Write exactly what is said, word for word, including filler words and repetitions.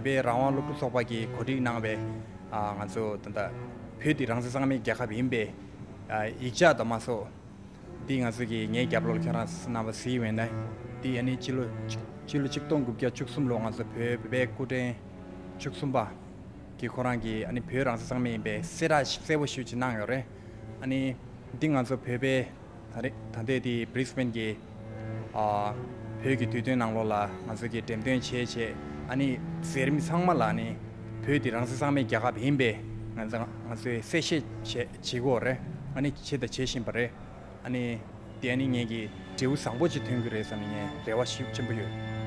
བོད་པའི་རང་དབང་སློབ་ཕྲུག་ཚོགས་པ་གིས་གོ་སྒྲིག་གནང་བའི་ཨ་ང་ཚོ་ད་ལྟ་བོད་འདི་རང་བཙན་གཙང་མའི་རྒྱལ་ཁབ་ཡིན་པའི་ཨ་ཡིག་ཆ་དང་མ་སོགས། འདི་ང་ཚོ་གི་ངའི་རྒྱབ་ལོགས་ལ་ཁྱེད་རང་རྣམ་པ་གཟིགས་ཡོད་ན། འདི་ཨ་ནི་སྤྱི་ལོ་སྤྱི་ལོ་ཆིག་སྟོང་དགུ་བརྒྱ་བཅུ་གསུམ་ལོ་ང་ཚོ་བོད་པའི་སྐུ་ཕྲེང་བཅུ་གསུམ་པ་གི་ཁོ་རང་གིས་ཨ་ནི་བོད་རང་བཙན་གཙང་མ་ཡིན་པའི་གསལ་བསྒྲགས་ཤིག་གསལ་པོ་ཞིག་ཅིག་གནང་ཡོད་རེད། ཨ་ནི་འདི་ང་ཚོ་བོད་པའི་ད་རེས་ད་ལྟའི་དེ་Brisbane་གི་ཨ་བོད་ཀྱི་དུས་སྟོན་ནང་ལོགས་ལ་ང་ཚོ་གི་འགྲེམས་སྟོན་བྱས་བྱས། ཨ་ནི་མཛད་རིམ་ཚང་མ་ལ་ཨ་ནི་བོད་འདི་རང་བཙན་གཙང་མའི་རྒྱལ་ཁབ་ཡིན་པས་ང་ཚོ་ང་ཚོས་གསལ་བཤད་བྱེད་བྱེད་དགོས་རེད། ཨ་ནི་བྱས་དང་བྱེད་བཞིན་པ་རེད། ཨ་ནི་དེ་ཨ་ནི་ངེད་ཀྱི་འབྲས་བུ་བཟང་པོ་ཅིག་ཐོན་གྱི་རེད་བསམ་ནས་ངས་རེ་བ་ཞིག་ཆེན་པོ་ཡོད།